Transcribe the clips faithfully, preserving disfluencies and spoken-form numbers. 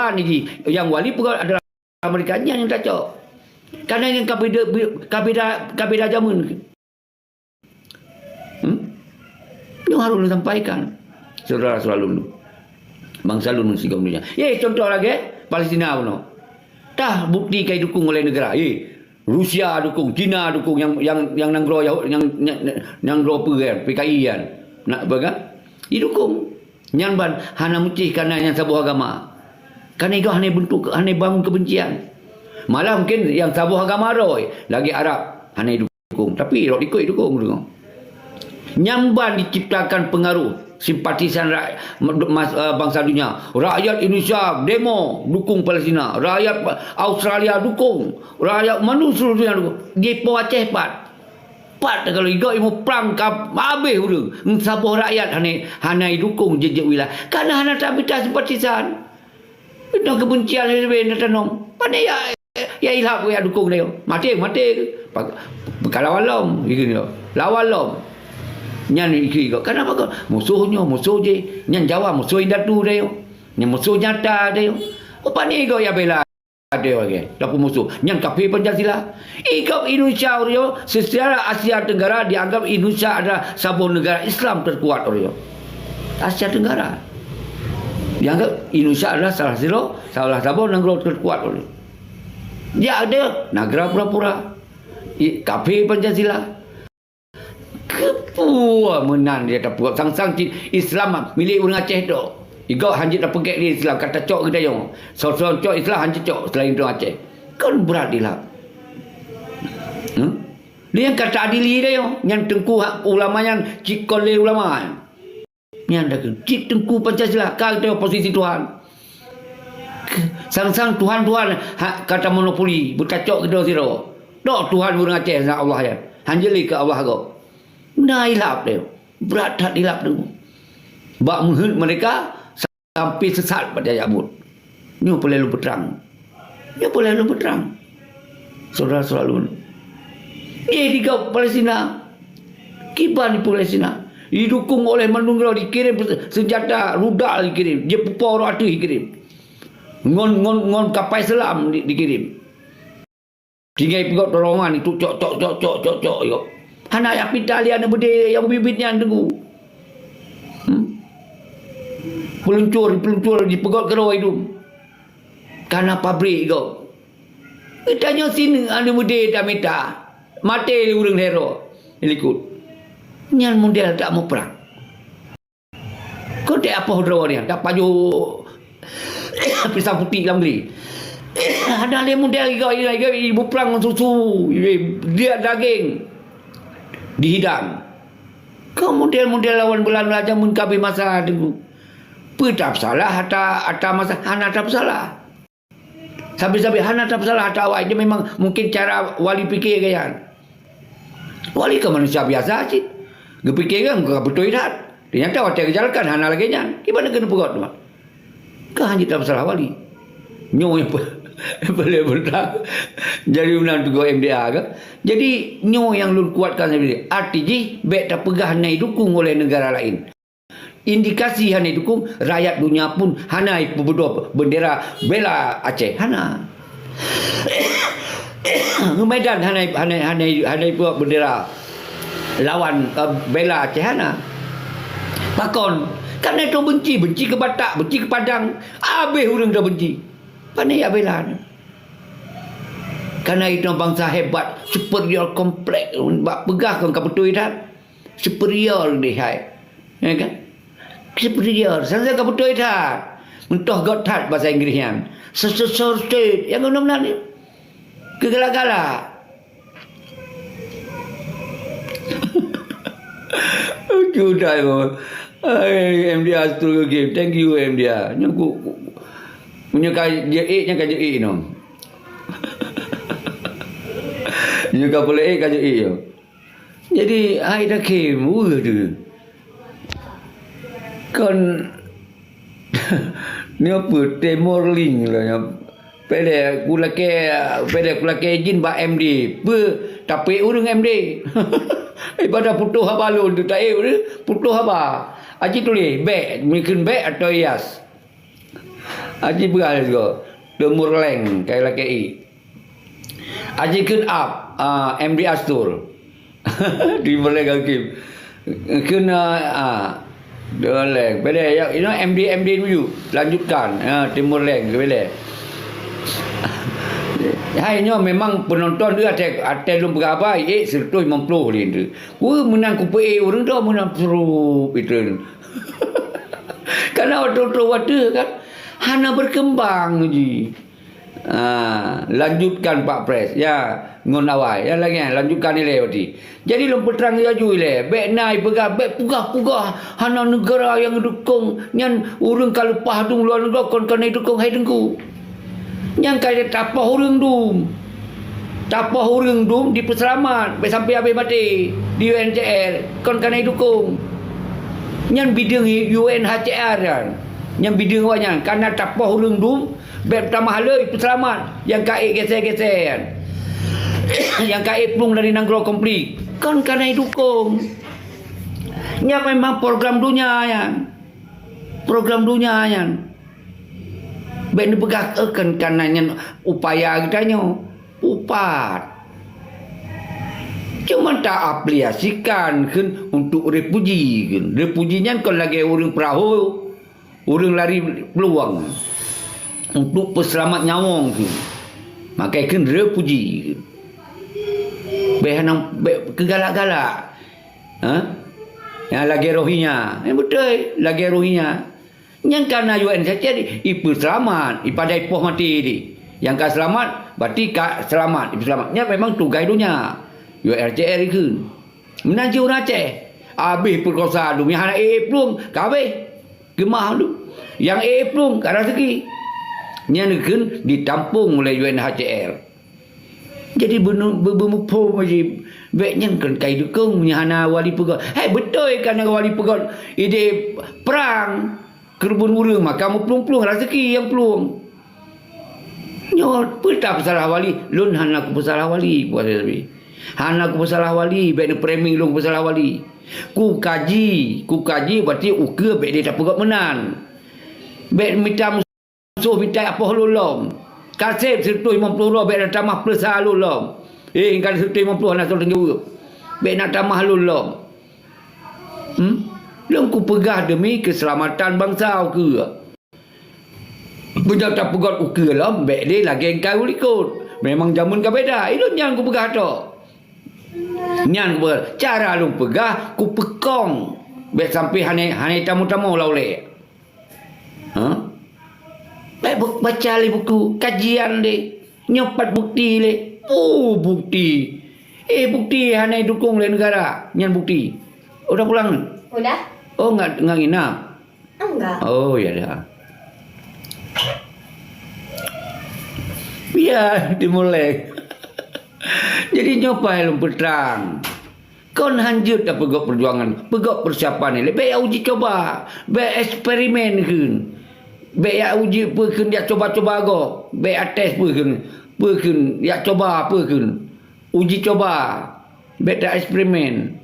Iran ni ji, nyang wali peugah adalah Amerika, nyan nyang tacok. Karena nyang ka beda, ka beda, ka beda jameun. Hmm? Nyoe harus lôn sampaikan, saudara selalu. Bangsa lôn meusigoe dunia. Eh, contoh lagèe Palestina bunoe. Tah bukti ka idukung oleh negara. Eh, Rusia dukung, Cina dukung, nyang, nyang, nyang nanggroe Yahudi, nyang, nyang, nyang nanggroe peue kan, P K I kan. Nak apa kan? Idukung. Nyan ban hana meucih kana nyang saboh agama. Kana igoe hana bentuk, hana bangun kebencian. Malah mungkin nyang saboh agama roi, lagèe Arab, hana idukung. Tapi rot ikot idukung, dukung. Nyan ban diciptakan pengaruh simpatisan ra-, mas-, eh, bangsa dunia. Rakyat Indonesia demo dukung Palestina. Rakyat Australia dukung. Rakyat mana seluruh dunia dukung. Di Po Aceh pat. Pat kalau igoe ilmu prang ka habéh ureueng. Saboh rakyat hana, hana idukung jeuet-jeuet wilayah. Karena hana tamita simpatisan. Itu kebencian leubeh na tanom. Pane ya, ya ilham ya dukung dia. Mati, mati. Pak, bukan lawan lom, gitu ni. Lawan lom. Nyan ikri kok. Kenapa kok? Musuh nyoe, musuh je. Nyan Jawa, musuh indatu dia. Nyan musuh nyata dia. Pane kok ya bela dia lagi. Tapi musuh. Nyan kafir Pancasila. Ikap Indonesia orang secara Asia Tenggara dianggap Indonesia adalah saboh negara Islam terkuat orang. Asia Tenggara. Dianggap Indonesia adalah salah satu, salah saboh negara terkuat orang. Dia ada negara pura-pura. I-, kafir Pancasila. Keupue meunan dia tapeugot sang-sang cit Islam milék ureueng Aceh tok. Igoe hanjeuet tapeugét lé Islam, ka tacok geutanyoe. Soe-soe cok Islam hanjeuet cok selain ureueng Aceh. Kon brat ilham. Hmm? Lé nyang ka taadili tanyoe, nyan teungku hak ulama nyan cit kon lé ulama. Nyan dah cit teungku Pancasila, ka geutanyoe posisi Tuhan. Sang-sang Tuhan-Tuhan ha, ka tamonopoli, beutacok geutanyoe sidroe. Tok Tuhan ureueng Aceh, na Allah nyan. Hanjeuet lé keu Allah gob. Na ilham dia. Brat that ilham teungku. Bak meuheuet mereka sampai sesat bak jaya buet. Nyoe peureulèe lôn peutrang. Nyoe peureulèe lôn peutrang. Saudara selalu. Eh, di Palestina. Kiban di Palestina. Didukung oleh mandum droe, dikirim senjata, rudak dikirim. Jeuet pupo roh ateueh dikirim. Ngon, ngon, ngon kapai selam di, dikirim. Tinggai peugot tolongan itu cok, cok, cok, cok, cok, cok, yo. Hana jak pita lé aneuk beudé nyang bibit nyan teungku. Hmm? Peluncur, peluncur dipeugot keudroe idum. Kana pabrik gob. Geutanyoe sineuk aneuk beudé tamita. Maté lé ureueng lhèe droe. Likot. Nyan model tak muprang. Konteks apoh droe nyan, tapajoh pisang putik lam gali. Hana lé model iga, iga, iga, ibu prang ngon susu, dia daging dihidang. Keu model-model lawan Belanda jameun ka abéh masa teungku. Peue tapeusalah ata, ata masa, hana tapeusalah. Sabe-sabe hana tapeusalah ata awai. Dia memang mungkin cara wali pikir gaya nyan. Wali kan manusia biasa cit. Geupikir kan ka beutôi that. Ternyata watèe geujalankan hana lagèe nyan. Kiban keuneuk peugah teuma. Ka hana tapeusalah wali. Nyoe nyang pe-, paling beutah. Jadi meunan teugok M D A kan. Jadi nyoe nyang lôn kuatkan sendiri. Arti jih bèk tapeugah na idukung oleh negara laén. Indikasi hana idukung, rakyat dunia pun hana ipeubeudôh bendera bela Aceh. Hana. Medan hana, hana, hana, hana ipeugah bendera lawan, eh, bela Aceh. Hana. Pakon? Karena itu benci, benci ke Batak, benci ke Padang. Abéh ureueng dah benci. Pane ya bela. Karena itu bangsa hebat, superior kompleks, bak peugah kon ka beutôi that. Superior deh hai. Ya kan? Superior. Sang-sang ka beutôi that. Meutoh got that bahasa Inggris nyan. Sesuai state. Yang guna meunan ni. Keugalak-galak. Lucu that, bro. Hai, M D R Studio Game. Thank you, M D R. Nyoe ku, ku, nyoe ka jeuet, nyoe ka jeuet, no. Nyoe ka peuleuk, ka jeuet, yo. Jadi, hai dakhem, weueh tu. Kon, nyoe peue, Timor Link lah nyoe. Pedeh kulakèe, pedeh kulakèe jin bak M D. Peue, tapeuék ureueng M D. Ibadah putôh haba lôn tu, taék ureueng, putôh haba. Aji tuléh, bèk, mungkin bèk atau yes. Aji peugah lé sigoe, Timur Leng, kai lakée i. Aji kheun ap, ah, M D Astur. Timur Leng Hakim. Kheun, ah, ah, Timur Leng. Beda, ya, you know, M D, M D dulu. Lanjutkan. Ah, Timur Leng, beda. Hai nyoe memang penonton dia até, até lôn peugah apa, eh, seratus lima puluh lé tu. Wah, meunan kupeu, eh, ureueng tu meunan prup itu. Karena waktu-waktu kan, hana berkembang ji. Ah, lanjutkan Pak Pres. Ya, ngon awai. Ya, lagi, lanjutkan ilée berarti. Jadi, lôn peutrang laju ilée. Bék na ipeugah, bék peugah-peugah. Hana negara nyang dukong. Nyan ureueng ka leupah dum luwa nanggroe kon ka na idukong, hai Teungku. Nyan ka tapoh ureueng dum. Tapoh ureueng dum dipeuseulamat. Bék sampai habéh maté. Di U N H C R. Kon ka na idukong. Nyan bideueng U N H C R nyan. Nyan bideueng awaknyan. Kana tapoh ureueng dum. Bék tamah lé peuseulamat nyang ka ék gésée-gésée nyan. Nyang ka ék plueng dari nanggroe konflik. Kon ka na idukong. Nyan memang program donya nyan. Program donya nyan. Bék neupeugah, "Eh, kon ka na nyan upaya geutanyoe." Upat. Cuma taaplikasikan kheun untuk refuji kheun. Refuji nyan kon lagée ureueng peurahô. Ureueng lari peuluwang untuk peuseulamat nyawöng tu. Makai kheun refuji. Bék hana, bék keugalak-galak. Ha? Nyang lagée Rohingya. Nyang beutôi, lagée Rohingya. Nyang ka na U N H C R ipeuseulamat, ipadai poh maté di. Nyang ka seulamat, berarti ka seulamat, ipeuseulamat. Nyan memang tugaih donya. U N H C R ikheun. Meunan cit ureueng Aceh. Abéh peukosa dum, nyang hana ék plueng, ka abéh. Keumah dum. Nyang ék plueng, ka raseuki. Nyan kheun ditampung lé U N H C R. Jadi, beunu-, be-, beumuphom jih, bék nyan kon ka idukong, nyang hana wali peugah. Hai, beutôi ka na wali peugah idéh prang. Keureubeuen ureueng maka meuplueng-plueng raseuki nyang plueng. Nyoe peue tapeusalah wali? Lôn hana kupeusalah wali, kuasa Nabi. Hana kupeusalah wali, bék neupeureumeng lôn kupeusalah wali. Kukaji, kukaji berarti ukeue bék lé tapeugöt meunan. Bék mita musoh mita apoh lôn lom. Kaseb sireutoh limong ploh droe bék na tamah peuleusa lôn lom. Eh, ka sireutoh limong ploh hana soe teunjaweueb. Bék na tamah lôn lom. Hmm? Lôn kupeugah demi keuseulamatan bansa ukeue. Meunyoe tapeugöt ukeue lom, bék lé lagée keu likot. Memang jameun ka beda. Ilôn nyan kupeugah tok. Nyan kupeugah. Cara lôn peugah, kupeukong. Bék sampai hana, hana tamu-tamu lam ulée. Ha? Bék bu-, baca lé buku, kajian lé. Nyoe pat bukti lé. Oh, bukti. Eh, bukti hana idukong lé negara. Nyan bukti. Udah pulang? Udah. Oh, nggak, nggak nginap? Enggak. Oh, ya dah. Ya, dimulai. Jadi, nyoe paih lôn peutrang. Kon hanjeuet tapeugöt peujuangan, peugöt peusiapan ilée. Bék ya uji coba, bék eksperimen kheun. Bék ya uji peue kheun, ya coba-coba gob. Bék ya tes peue kheun, peue kheun, ya coba peue kheun. Uji coba, bék ta eksperimen.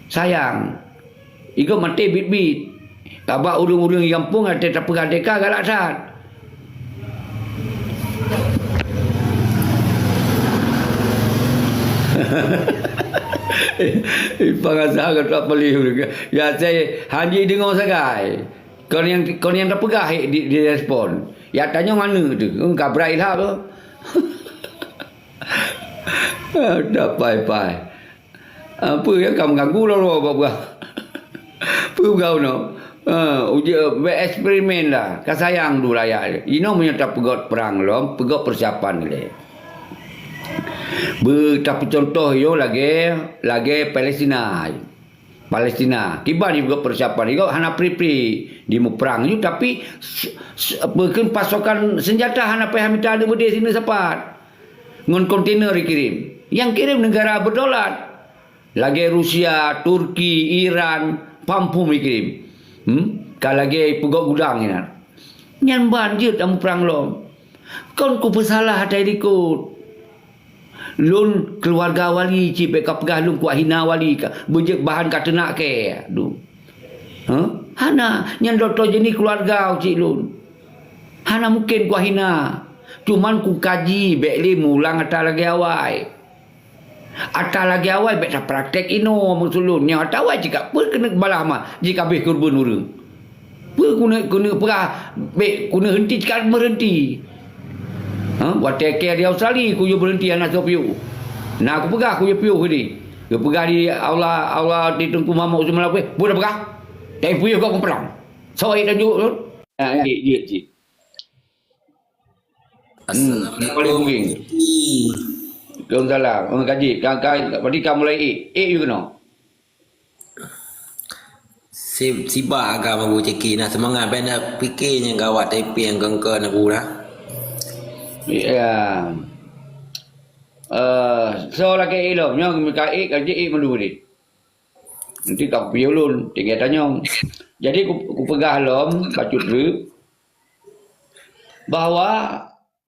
Sayang. Igob maté bit-bit. Tabak ureuëng-ureuëng di gampông até tapeugah deka galak that. Ipang asa ka tak palih. Ya, saya hana deungoe sagai. Kon nyang, kon nyang tapeugah di, di respon. Ya tanyong anu tu. Engka brai lah tu. Dah pai-pai. Ah, peue nyang ka meuganggu lom-lom bak peugah? Peue peugah unoe? Ah, uji, eh, eksperimen lah. Ka sayang du rakyat. Inoe meunyoe tapeugöt prang lom, peugöt peusiapan lé. Beu tapeucuntoh yoh lagée, lagée Palestina. Palestina. Kiban jipeugöt peusiapan. Jigob hana pri-pri. Jimuprang ju, tapi s-, s-, peue kheun pasokan seunjata hana payah mita aneuk beudé sineuk sapat. Ngon kontainer jikirém. Nyang kirém neugara berdaulat. Lagée Rusia, Turki, Iran, pham-phum jikirém. Hmm? Ka lagée peugöt gudang inan. Nyan ban jeuet tamuprang lom. Kon kupeusalah atai likot. Lôn keuluwarga wali cit bék kapeugah lôn kuat hina wali ka, beujeuet bahan ka teunak kée. Duh. Huh? Hana, nyan droe-droe jeunèh keuluwarga cit lôn. Hana mungken kuhina. Cuman kukaji bék lé mulang atra lagée awai. Atra lagée awai bék tapraktek inoe meusulon. Nyoe atra awai cit ka peue keuneuk balah ma jikabeh keureubeuen ureuëng. Peue keuneuk, keuneuk peugah bék keuneuk henti cit ka meuhenti. Ha, watée kée di Australia kuyue meuhenti hana soe piôh. Na kupeugah kuyue piôh di. Kupeugah di Allah, Allah di Teungku Muhammad Usman Lapeh, peue tapeugah? Tapi piôh kok kupeurang. Soe tanjok tu? Ha, jih, jih, jih. Hmm, Assalamualaikum. Paling mungkin. Waalaikumsalam. Oh, kaji, ka, ka, berarti ka mulai ék. Ék you keunoe. Si, sibak agam Abu Ceki, na seumangat, ben na pike nyang gawat, tapi nyang kengke na guna. Ya. Eh, so lagée ilom, nyang meuka ék, kaji ék meulu deh. Nanti ka kupiôh lôn, tinggai tanyong. Jadi ku, kupeugah lom, bacut reuek, bahwa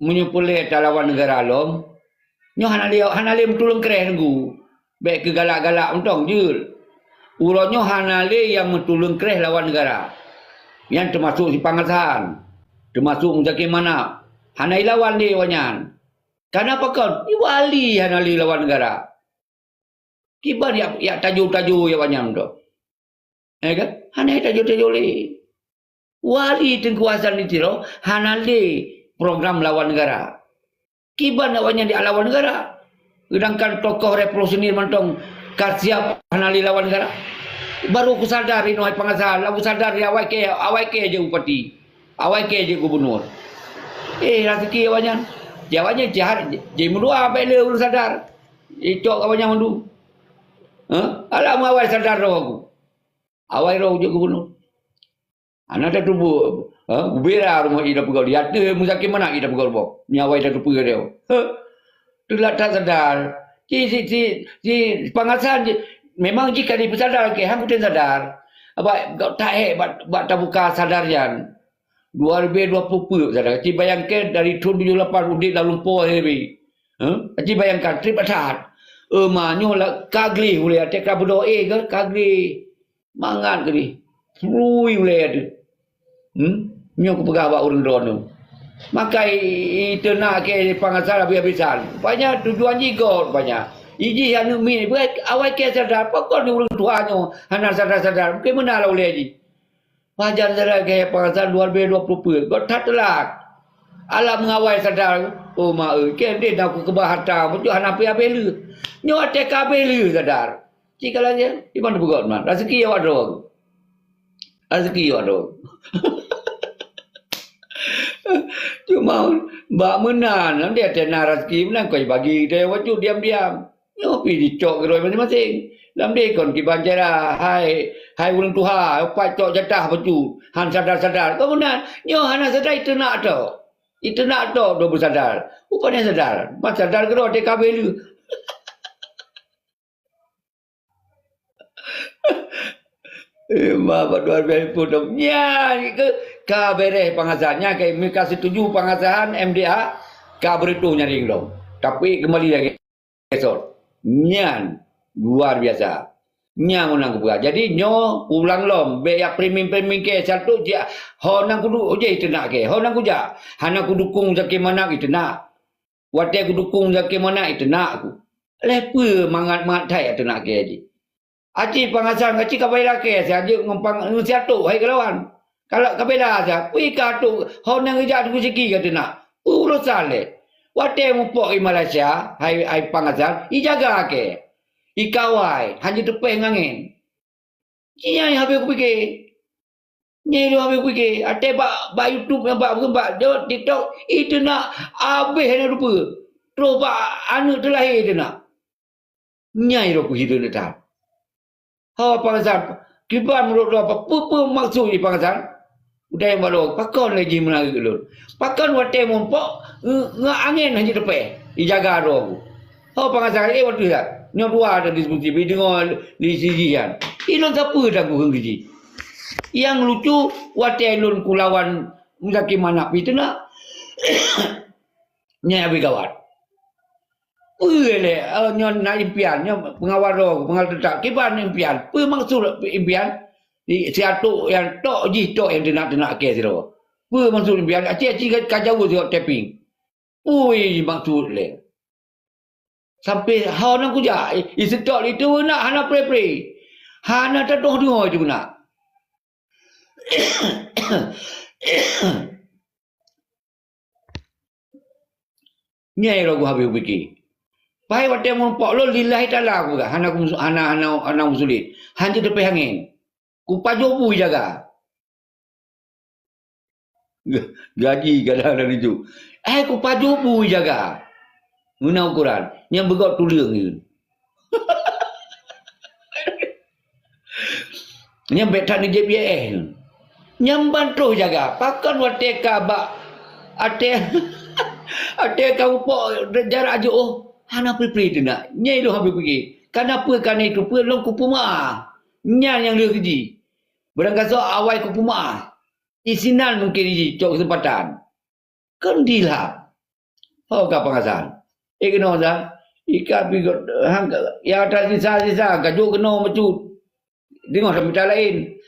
meunyoe peureulée talawan neugara lom, nyoe hana lé, hana lé meutuleueng kreh teungku. Bék keu galak-galak mantong jeuet. Uroe nyoe hana lé nyang meutuleueng kreh lawan neugara. Nyan teumasok si Panggasan, teumasok Muzakir Manaf. Hana ilawan lé awaknyan. Kana pakon? Wali hana lé lawan neugara. Kiban yak, yak tajo-tajo yak awaknyan tu. Eh kan? Hana tajo-tajo lé. Wali Teungku Hasan di Tiro hana lé program lawan negara. Kiban awaknyan di lawan negara. Sedangkan tokoh revolusioner mantong ka siap hana lé lawan negara. Baru kusadar inoe hai Panggasan, lagu sadar di awai ke, awai ke je bupati. Awai ke je gubernur. Eh, raseuki awaknyan. Di awaknyan jahat, je meudoa baik le ureuëng sadar. Icok awaknyan mandum. Ha? Alah meuawai sadar roh aku. Awai roh jeuet gubernur. Hana tatupeue, ha, gubira rumoh ida peugah, di ateueh Muzakir Manaf ida peugah rumoh. Nyan awai tatupeue dia. Ha. Teulat that sadar. Si, si, si, si Panggasan ji, memang jih ka jipeusadar ke, han kutem sadar. Abak gok tak hek bak, bak tabuka sadar nyan. Dua ribu dua puluh peuet sadar. Ci bayangkan dari thon tujoh lapan udeb lam lumpoe hari. Ha? Ci bayangkan treb that. Euma nyoe la ka gleh ulée até ka beudoe ke ka gleh. Mangat keudeh. Rui ulée teuh. Hmm? Nyoe kupeugah bak ureuëng droeneuh. Maka i, i, iteunak ke Panggasan habéh-habésan. Rupanya tujuan jih göt rupanya. Ijih aneuk miet, buet awai ke sadar, pakon ni ureuëng tuha nyoe hana sadar-sadar. Mungken meunan lah ulée jih. Pajan sadar ke Panggasan dua ribu dua puluh peuet. Göt that teulat. Alah meuawai sadar, oh ma eu, ke deh na kukeubah harta, beutôi hana payah habéh lé. Nyoe até ka habéh lé sadar. Ci ka lagée, iban teupeugöt man. Raseuki awak droe. Raseuki awak droe. Cuma bak meunan, lam dia tena raseuki meunan kau bagi dia wajib diam-diam. Nyoe pi dicok keudroe maséng-maséng. Lam dia kon kiban cara, hai, hai ureuëng tuha, pat cok jatah bacut. Han sadar-sadar. Kau meunan, nyoe hana sadar iteunak tok. Iteunak tok dua peusadar. Upanya sadar. Mat sadar keudroe até ka habéh lé. Eh, ma, bak dua ribu dua puluh nyan ke ka beres Panggasan nyan ke, meuka setuju Panggasan M D A ka beureutoh nyaring lom. Tapi kembali lagi esot. Nyan luar biasa. Nyan meunan kupeugah. Jadi nyoe ulang lom, bék yak priming-priming ke satu je ho nan kudu je iteunak ke, ho nan kujak. Hana kudukung Zaki Manaf iteunak. Watée kudukung Zaki Manaf iteunak aku. Leh peue mangat-mangat that ateunak ke jih. Aci Panggasan, aci ka bela ke, si ajeuk ngon pang-, ngon siatok hai kelawan. Kalau ka bela sa, pui ka tok, ho nang ijak teungku siki ka teunak. Peue urosan lé. Watée mupok i Malaysia, hai, hai Panggasan, ijaga ke. Ikawai, hana teupeh ngangen. Nyan habéh kupike. Nyan habéh kupike. Até bak, bak YouTube, bak, bak, bak TikTok, iteunak habéh hana rupa. Troh bak aneuk teulahé iteunak. Nyan roh kuhireuen that. Ho Panggasan, kiban meunurot droe, peue-peue maksud jih Panggasan? Udai balo, pakon lé jih meunareuek lôn? Pakon watée mupok nge-, ngon angén hana teupeh ijaga droe ku? Ho Panggasan, eh, watée that. Nyoe dua ada diskusi, bri deungoe di siji nyan. Ilôn sapeue dan kuheun keu jih. Nyang lucu, watée lôn kulawan Zaki Manaf iteunak. Nyan habéh gawat. Peue lé, eh, nyoe na impian, nyoe peungawal droe, peungawal teutap. Kiban impian? Peue maksud impian? Di, siatok nyang tok jih tok nyang teunak-teunak ke sidroe. Peue maksud biar aci-aci ka, ka jaweueb sigoe tapping. Peue maksud lé. Sampai ho nan kujak, i, i seutôt itu nak hana pre-pre. Hana tatoh deungoe itu nak. Nyan lôn habéh pike. Pai watée meurumpok lôn lillahi taala kupeugah, hana ku-, hana, hana, hana kusulet. Hanjeuet teupéh angén. Kupajoh bui jaga. Gaji kadang-kadang itu. Ai kupajoh bui jaga. Meunan ukoran. Nyang beugöt tuleueng nyan. Nyan bék that neujép I A S. Nyan ban troh jaga. Pakon watée ka bak até, até ka upok jarak jiôh, hana peue-peue teunak. Nyan lôn habéh pike. Kana peue kana itu peue lôn kupeumeu'ah. Nyan nyang lheueh jih. Beurangkasoe awai kupeumeu'ah. Isinan mungken jih cok keuseumpatan. Kon dilah. Ho ka pangasan. Eh, keunoe sa. Ika pi got, hang ka, ya ata sisa-sisa, ka jok keunoe meucut. Deungoe tamita laén.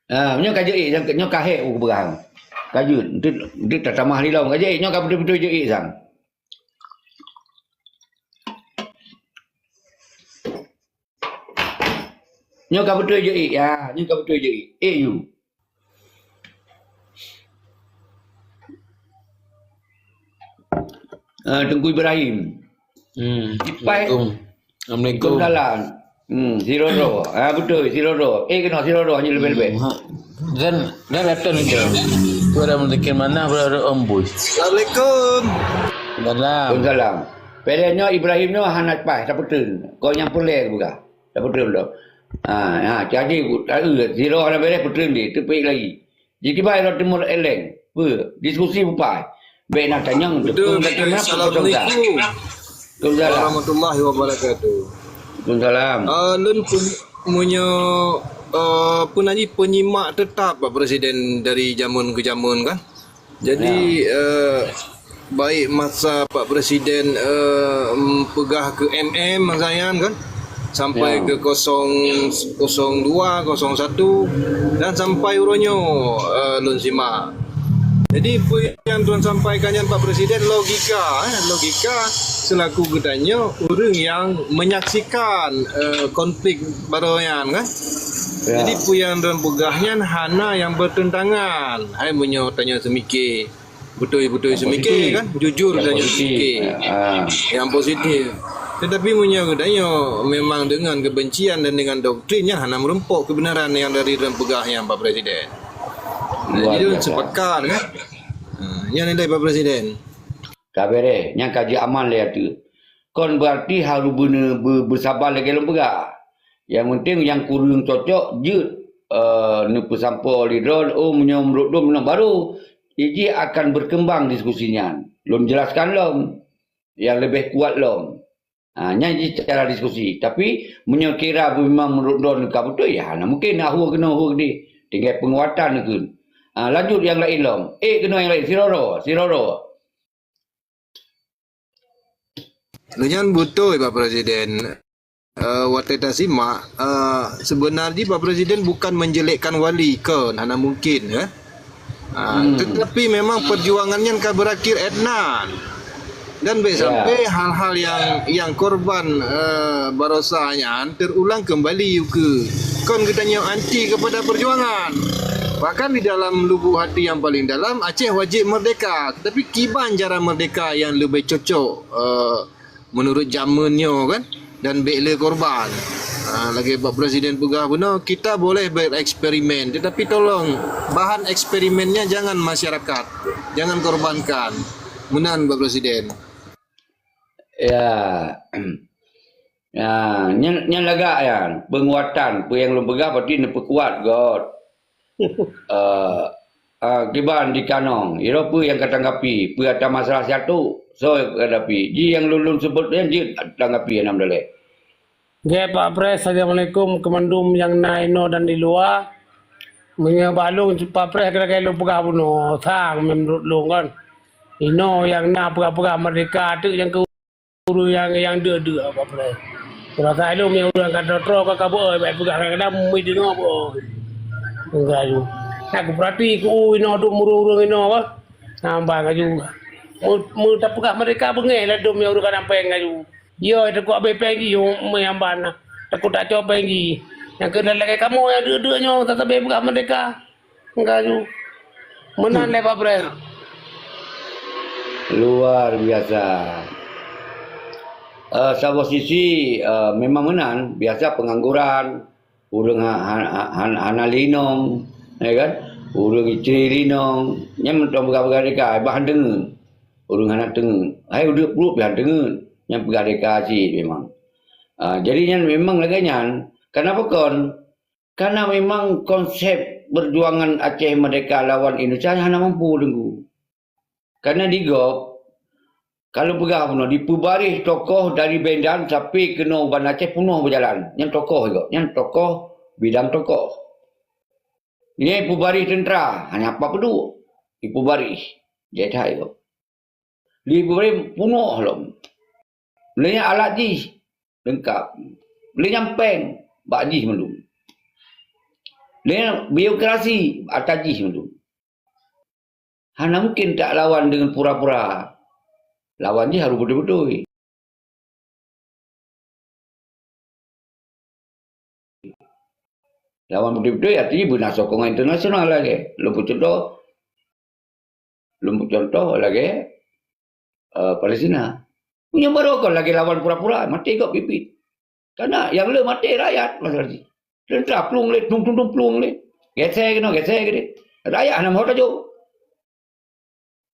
Ah, nyoe ka jeuet, nyoe ka hék u keubeuhang. Ka jeuet, enteuk, enteuk tatamah lilom. Ka jeuet, nyoe ka beutôi-beutôi jeuet sang. Nyoe ka beutôi jeuet, ya. Nyoe ka beutôi jeuet. Eh, you. Ah, Teungku Ibrahim. Hmm. Ipai. Assalamualaikum. Assalamualaikum. Waalaikumsalam. Hmm, si Roro. Ah, beutôi, si Roro. Eh, keunoe si Roro, hanya lebih-lebih. Hmm, ha. Dan, dan datang je. Tu ada mendekir mana, berada Om Bui. Assalamualaikum. Salam. Waalaikumsalam. Padahai nyoe Ibrahim nyoe hana paih, tapeuteun. Kau nyang peureulée buka. Tapeuteun tu. Ha, ha, jadi, si Roro hana bereh, peuteun dia, teupik lagi. Jitibai lom Timur Eleng. Peue? Diskusi bupai. Bék na tanyong, betul, betul. Assalamualaikum. Waalaikumsalam. Warahmatullahi wabarakatuh. Waalaikumsalam. Ah, lôn pun meunyoe, ah, pun lagi penyimak tetap Pak Presiden dari jameun ke jameun kan. Jadi, ya, eh, baik masa Pak Presiden, eh, peugah ke M M masa nyan kan, sampai, ya, ke kosong, kosong dua, kosong satu, dan sampai uroe nyoe, eh, lôn simak. Jadi, peue nyang tuan sampaikan nyan Pak Presiden logika, eh, logika selaku geutanyoe ureuëng nyang menyaksikan, eh, konflik baroe nyan kan. Ya. Jadi, peue nyang tuan peugah nyan hana nyang bertentangan. Hai meunyoe tanyoe seumiké. Beutôi-beutôi seumiké kan, jujur dan seumiké. Yang positif. Tetapi meunyoe geutanyoe memang dengan kebencian dan dengan doktrin nyan hana meurumpok kebenaran nyang dari ureuëng peugah nyan Pak Presiden. Jadi, sepakat kan. Ha, nyan nilai Pak Presiden. Ka bereh, nyang ka jeuet aman lé ateueh. Kon beurati harôh beune-, be-, beusabar lagée lôn peugah. Nyang penting nyang kureueng cocok jeuet, eh, neupeusampoe lé droe, oh, meunyoe meunurot lôn meunan baru, jih akan berkembang diskusi nyan. Lôn jelaskan lom nyang leubeh kuat lom. Ha, nyan jih cara diskusi. Tapi meunyoe kira memang meunurot droe ka beutôi, ya hana mungken ahue keunoe ahue keudeh. Tinggai peunguatan keuh. Ha, lanjut nyang laén lom. Eh, keunoe nyang laén, si Roro, si Roro. Lé nyan beutôi, Pak Presiden. Eh, watée tasimak, eh, sebenar jih Pak Presiden bukan menjelekkan Wali, kon, hana mungkin, eh. Ah, tetapi memang perjuangan nyan ka berakhir ét nan. Dan bék sampai hal-hal yang, yang korban, eh, barosa nyan terulang kembali ukeue. Kon geutanyoe anti kepada perjuangan. Bahkan di dalam lubuk hati yang paling dalam, Aceh wajib merdeka. Tetapi kiban cara merdeka yang lebih cocok, eh, menurut jameun nyoe kan? Dan bék le korban. Ah, lagée Pak Presiden peugah bunoe, kita boleh bereksperimen, tetapi tolong bahan eksperimennya jangan masyarakat, jangan korbankan. Meunan Pak Presiden. Ya. Ya, nyan, nyan lagak nyan. Peunguatan, peue nyang lôn peugah berarti neupeukuat göt. Eh, eh, kiban di kanong, iro peue nyang ka tanggapi, peue ata masalah siatu, soe ka hadapi. Ji nyang lôn, lôn seubut nyan jeuet tanggapi, alhamdulillah. Oke, Pak Pres, assalamualaikum keu mandum nyang na inoe dan di luwa. Meunyoe bak lôn, Pak Pres, kira-kira lôn peugah bunoe, sang menurut lôn kan. Inoe nyang na peugah-peugah merdeka teuk nyang keu ureuëng nyang, nyang deuk-deuk, Pak Pres. Rasa ilôn nyang ureuëng ka troe-troe ka kabeuet, bèk peugah kadang-kadang meudeungoe beuet. Enggak ju. Nak kupeurati ku inoe dum ureuëng-ureuëng inoe bah. Nambah laju. Meu-, meu tapeugah merdeka beungéh ladôm nyang ureuëng ka na péng laju. Yo, takot abéh péng jih, meuyamban na. Takot tacok péng jih. Nyang keu lagée kamoe nyang deuk-deuk nyoe, tasabe peugah merdeka. Laju. Meunan lé Pak Brel. Luar biasa. Eh, saboh sisi, eh, memang meunan, biasa pengangguran, ureuëng ha-, ha-, ha-, hana linong, ya kan? Ureuëng istri linong, nyan mantong peugah-peugah merdeka, bah han teungeut. Ureuëng hana teungeut. Hai udeup pruet pih han teungeut. Nyan peugah merdeka cit memang. Ah, jadi nyan memang lagée nyan. Kenapa kon? Karena memang konsep perjuangan Aceh Merdeka lawan Indonesia hana mampu, Teungku. Karena di gob, kalau peugah bunoe, dipeubareh tokoh dari Medan sampai keunoe Banda Aceh punoh beujalan. Nyan tokoh gob, nyan tokoh bidang tokoh. Nyan ipeubareh tentera, hana apa peuduek. Ipeubareh. Jai that gob. Lé peubareh punoh lom. Lé nyan alat jih leungkap. Lé nyan péng bak jih mandum. Lé nyan birokrasi ata jih mandum. Hana mungkin tak lawan dengan pura-pura. Lawan jih harus beutôi-beutôi. Lawan beutôi-beutôi artinya beuna sokongan internasional lagée. Lôn peucontoh, lôn peucontoh lagée, eh, Palestina. Meunyoe barô kon lagée lawan pura-pura, maté gob pih-pih. Karena nyang le maté rakyat masalah jih. Tentera plueng lé, tung, tung, tung, plueng lé. Gesé keunoe, gesé keudeh. Rakyat hana meuhot laju.